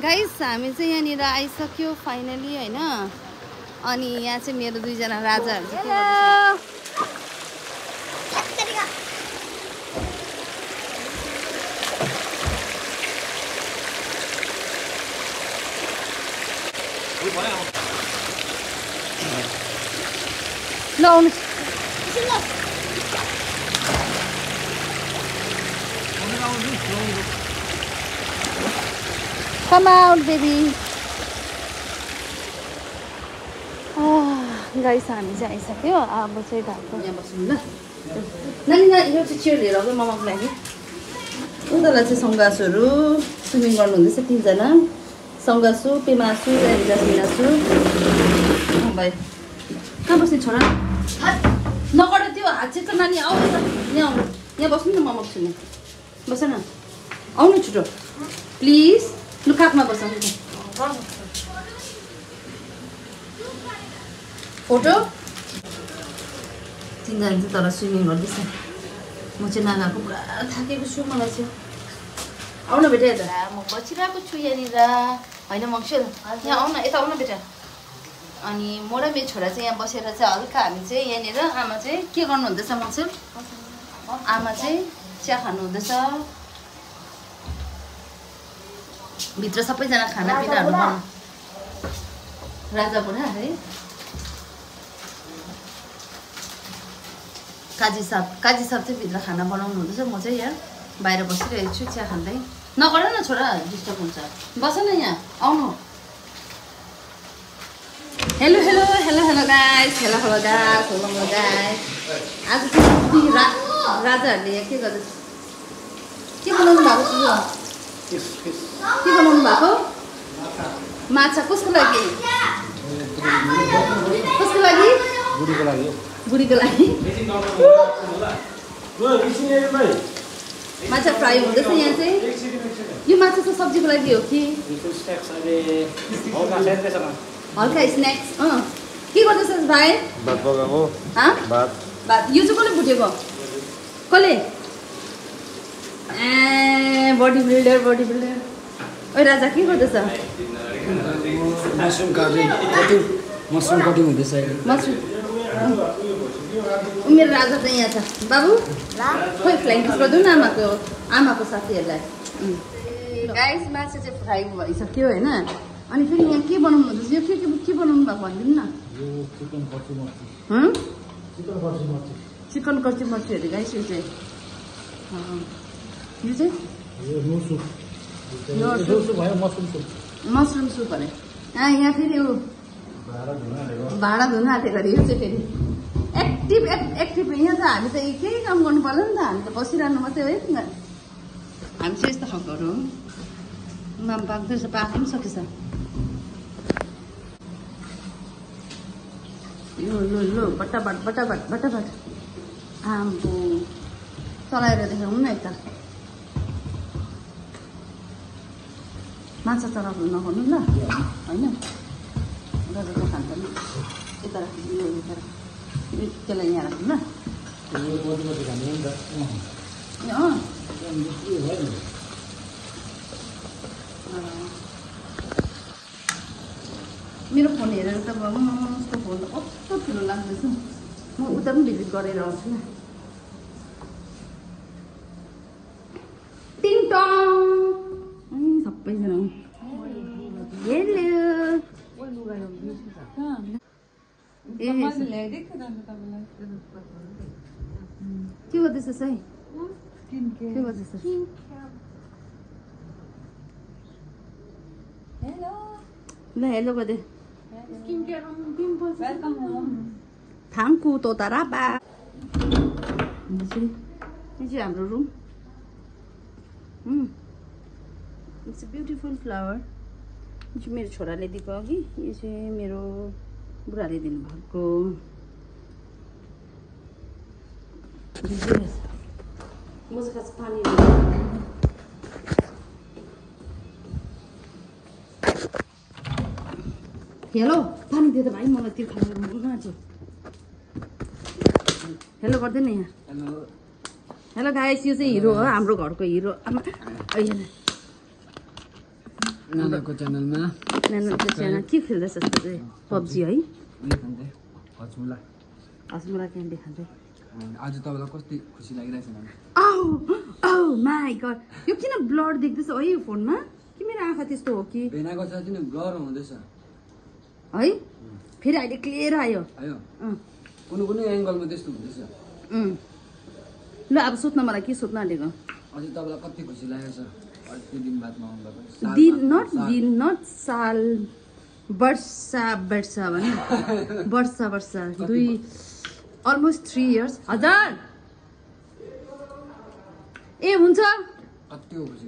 Guys हामी चाहिँ यहाँनिर आइसक्यो फाइनली हैन। अनि यहाँ चाहिँ मेरो दुईजना राजाहरु चाहिँ ल आउनुस्। Come out, baby. गाइस हामी चाहिँ आइसक्यो। अब चाहिँ घरको यहाँ बस्नु ल। नानी यो चाहिँ चेयर लिएर आऊ मम्माको लागि। उनीहरूलाई चाहिँ सङ्गासुहरू स्विमिङ गर्नुहुँदैछ तीनजना। सङ्गासु, पेमासु, जासमिनासु। भाइ कहाँ बस्ने छोरा? नगर त्यो हात चाहिँ नानी आऊ यहाँ आउनु। यहाँ बस्नु न मम्माको छुमा। बस न। आउनु छिटो प्लिज। लु काखमा बस। फोटो तीनजना चाहिँ तर स्विमिङ गर्दैछ। म चाहिँ नगएको पुरा थाकेको छु। मलाई चाहिँ आउन बेटा यता। म बसिरहेको छु यहाँनिर होइन मङ्सुल यहाँ आउन यता आउन बेटा। अनि म र मेरो छोरा चाहिँ यहाँ बसेर चाहिँ हल्का हामी चाहिँ यहाँनिर आमा चाहिँ के गर्नुहुँदैछ मङ्सुल? आमा चाहिँ चिया खानुहुँदैछ। भित्र सबैजना खानापिनाहरू बनाउनु राजा बुढा है। काजी साहब चाहिँ भित्र खाना बनाउनु हुँदैछ। म चाहिँ यहाँ बाहिर बसिरहेको छु चिया खाँदै। नगर न छोरा डिस्टर्ब हुन्छ। बस न यहाँ आउनु। Hello hello hello hello guys. Hello hello guys. Hello hello guys. आज चाहिँ राजाहरूले यहाँ के गर्दैछ? के बनाउनु भएको छ? के बनाउनु भएको? माछा कसको लागि? कसको लागि? बुढीको लागि। बुढीको लागि माछा फ्राई हुँदैछ यहाँ चाहिँ। यो माछा चाहिँ सब्जीको लागि हो कि हल्का स्न्याक्स? के गर्दैछस् भाइ? भात पकाएको। भात यो चाहिँ कसले भुटेको? कसले? Body builder. ओ राजा के गर्दैछ? मसरुम कटिङ हुँदैछ। मसरुम मेरो राजा चाहिँ यहाँ छ। बाबु खोइ फ्लाइङ किस गरिदिउँ न आमाको साथीहरूलाई। गाइस माछा चाहिँ फ्राई भइसक्यो होइन। अनि फेरि यहाँ के बनाउनु हुँदैछ? यो के बनाउनु भएको भनिदिनु न। चिकन कर्ची मर्ची अरे गाइस। यो चाहिँ मसरुम सुप अरे। यहाँ फेरि यो भाँडा धुन आँटेको अरे। यो चाहिँ फेरि एक्टिभ यहाँ त हामी त केही काम गर्नु पर्दैन नि त। हामी त बसिरहनु मात्रै है। हामी चाहिँ यस्तो खालकोहरू हो। माम पाक्दैछ पाक्नु पनि सकेछ। लो बटाबाट आम्बो चलाएर देखाउनु न एकताल। माछा चलाउनु नगर्नु ल होइन। गजब खान्छ नि यता राख्नु। त्यसलाई यहाँ राख्नु ल। मेरो फोन हेरेर त उसको फोन त कस्तो ठुलो लाग्दैछ। म उता पनि भिजिट गरेर आउँछु न। टिङ टङ सबैजना के गर्दैछस् है? के गर्दैछस्? ल हेलो गर्दै थाङ्कु तोताराबा। यो चाहिँ हाम्रो room. It's a beautiful flower. यो चाहिँ मेरो छोराले दिएको अघि। यो चाहिँ मेरो बुढाले दिनुभएको। म चाहिँ खास पानी हेलो पानी दियो त भाइ मलाई त्यो खानु मन आँट्यो। हेलो गर्दैन यहाँ। हेलो गाइस यो चाहिँ हिरो हो हाम्रो घरको हिरो। नानाको च्यानलमा नानाको च्यानल के खेल्दैछ जस्तो चाहिँ पब्जी है हजमुला हजमुला क्यान्डी खाँदै आज तपाईँलाई कति खुसी लागिरहेछ नाना माई गड यो किन ब्लड देख्दैछ है यो फोनमा कि मेरो आँखा त्यस्तो हो कि भेनाको साथी नै ब्लर हुँदैछ है फेरि अहिले क्लियर आयो आयो कुनै कुनै एङ्गलमा त्यस्तो हुँदैछ ल अब सोध्न मलाई के सोध्न आँटेको अझै तपाईँलाई कति खुसी लागेछ अझै दिन बादमा आउनुभएको दिन नट साल वर्षा भने वर्षा दुई अलमोस्ट 3 years हजार ए हुन्छ कति खुसी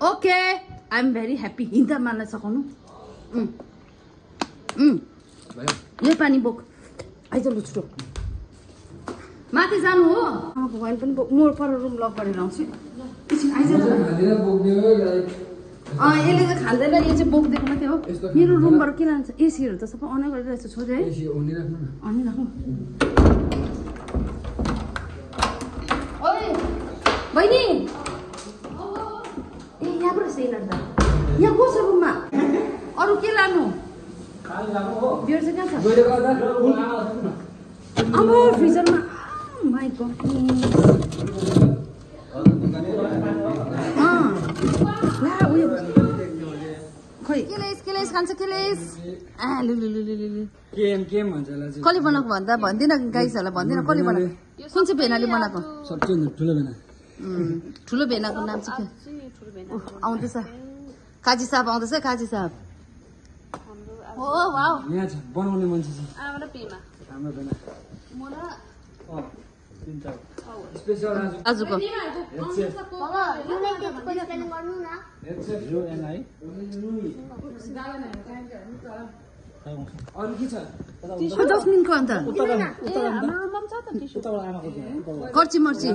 okay I am very happy हिँड्दा मान्न सकाउनु यो पानी बोक आइज लु छिटो माथि जानु हो आमाको वाइन पनि म पर रुम लक गरेर आउँछु आइज यसले चाहिँ खाँदैन यो चाहिँ बोक्दिएको मात्रै हो मेरो रुमबाट के लान्छ एसीहरू त सबै अन गरिरहेको छ छोरी है अनि राख्नु बहिनी ए यहाँबाट सेलर त यहाँ को छ रुममा अरू के लानु बियर चाहिँ कहाँ छ अब फ्रिजरमा माई गड ला उयो खोइ केलेस खान्छ केलेस लु केम भन्छ होला कसले बनाएको भन्दा भन्दिनँ गाइसहरूलाई भन्दिनँ कसले बनाएको कुन चाहिँ भेनाले बनाएको सबसे ठुलो भेना ठुलो भेनाको नाम चाहिँ के आउँदैछ काजी साहब आउँदैछ काजी साहब हो वाउ यहाँ छ बनाउने मान्छे छ आमा र पेमा हाम्रो भेना मोला तिनटा स्पेशल आजको अरू के छ 10 मिनटको अन्त कर्ची मर्ची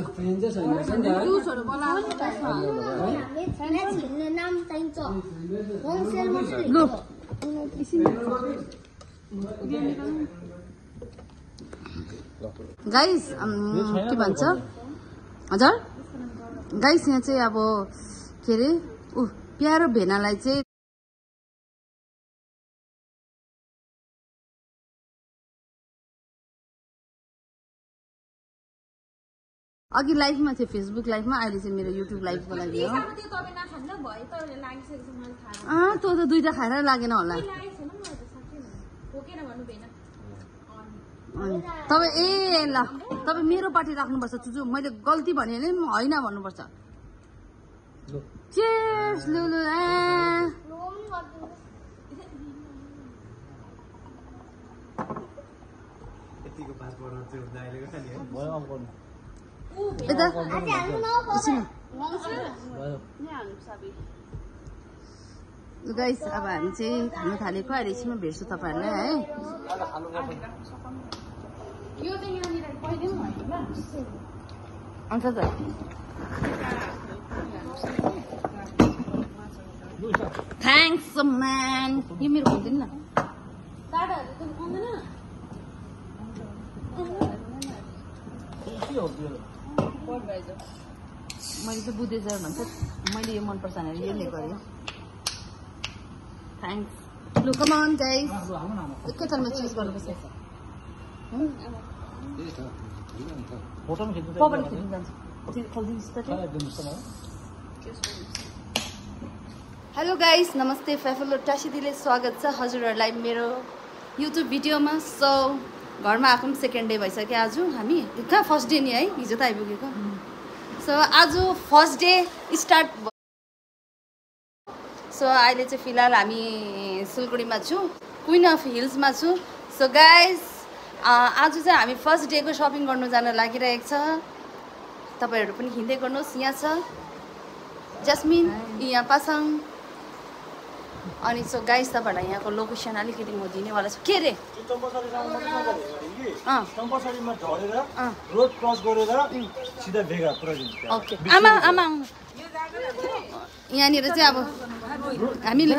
लु गाइस के भन्छ हजुर गाइस यहाँ चाहिँ अब के अरे प्यारो भेनालाई चाहिँ अघि लाइभमा थियो फेसबुक लाइभमा अहिले चाहिँ मेरो युट्युब लाइभको लागि हो तँ त दुईटा खाएर लागेन होला तपाईँ ए ल तपाईँ मेरो पार्टी राख्नुपर्छ चुचु मैले गल्ती भने नि होइन भन्नुपर्छ चेयर्स लुलु गाइस अब हामी चाहिँ खानु थालेको अहिले एकछिनमा भेट्छु तपाईँहरूलाई है अन्त त थ्याङ्क्स म्यान यो मेरो खोलिदिनु न मैले चाहिँ बुद्धेश्वर भन्छ मैले यो मनपर्छ भनेर यसले गरेँ थ्याङ्क्स लु कम अन गाइस एकैतालमा चुज गर्नुपर्छ हेलो गाइस नमस्ते फेफलो टासीदीले स्वागत छ हजुरहरूलाई मेरो युट्युब भिडियोमा सो घरमा आएको पनि सेकेन्ड डे भइसक्यो आज हामी कहाँ फर्स्ट डे नि है हिजो त आइपुगेको सो आज फर्स्ट डे स्टार्ट सो अहिले चाहिँ फिलहाल हामी सिलगढीमा छु क्विन अफ हिल्समा छु सो गाइस आज चाहिँ हामी फर्स्ट डेको सपिङ गर्नु जान लागिरहेको छ तपाईँहरू पनि हिँड्दै गर्नुहोस् यहाँ छ जस्मिन यहाँ पासाङ अनि सो गाइस तपाईँहरूलाई यहाँको लोकेसन अलिकति म दिनेवाला छु के रे ओके आमा आमा यहाँनिर चाहिँ अब हामीले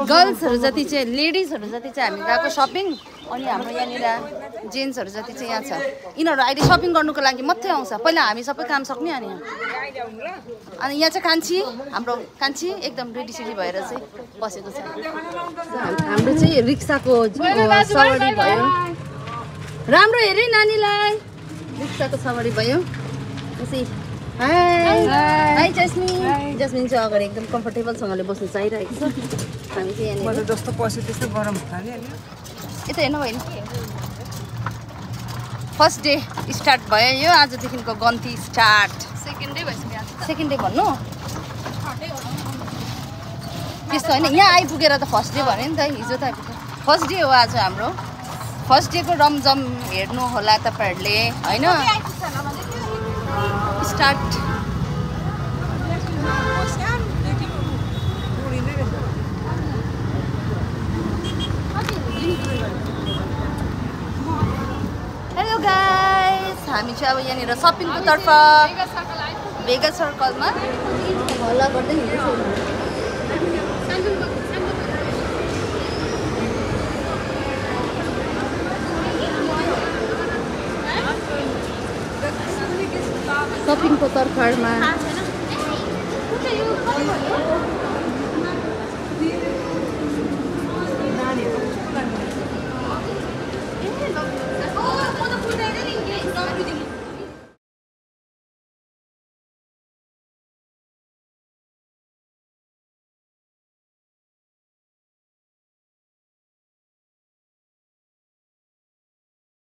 गर्ल्सहरू जति चाहिँ लेडिजहरू जति चाहिँ हामी गएको सपिङ अनि हाम्रो यहाँनिर जेन्ट्सहरू जति चाहिँ यहाँ छ यिनीहरू अहिले सपिङ गर्नुको लागि मात्रै आउँछ पहिला हामी सबै काम सक्ने अनि यहाँ चाहिँ कान्छी हाम्रो कान्छी एकदम रेडी भएर चाहिँ बसेको छ हाम्रो चाहिँ रिक्साको सवारी भयो राम्रो हेरे नानीलाई रिक्साको सवारी भयो हाई जस्मिन जस्मिन चाहिँ अगाडि एकदम कम्फर्टेबलसँगले बस्नु चाहिरहेको छ हामी चाहिँ यहाँनिर जस्तो पस्यो त्यस्तो गरम खालिहाल्यो यता हेर्नु भयो नि फर्स्ट डे स्टार्ट भयो यो आजदेखिको गन्ती स्टार्ट सेकेन्ड डे भन्नु त्यस्तो होइन यहाँ आइपुगेर त फर्स्ट डे भन्यो नि त हिजो त आइपुग्यो फर्स्ट डे हो आज हाम्रो फर्स्ट डेको रमझम हेर्नु होला तपाईँहरूले होइन स्टार्ट हेलो गाइस हामी चाहिँ अब यहाँनिर सपिङको तर्फ भेगा सर्कलमा हल्ला गर्दै हिँड्दैछौँ सपिङको तर्फमा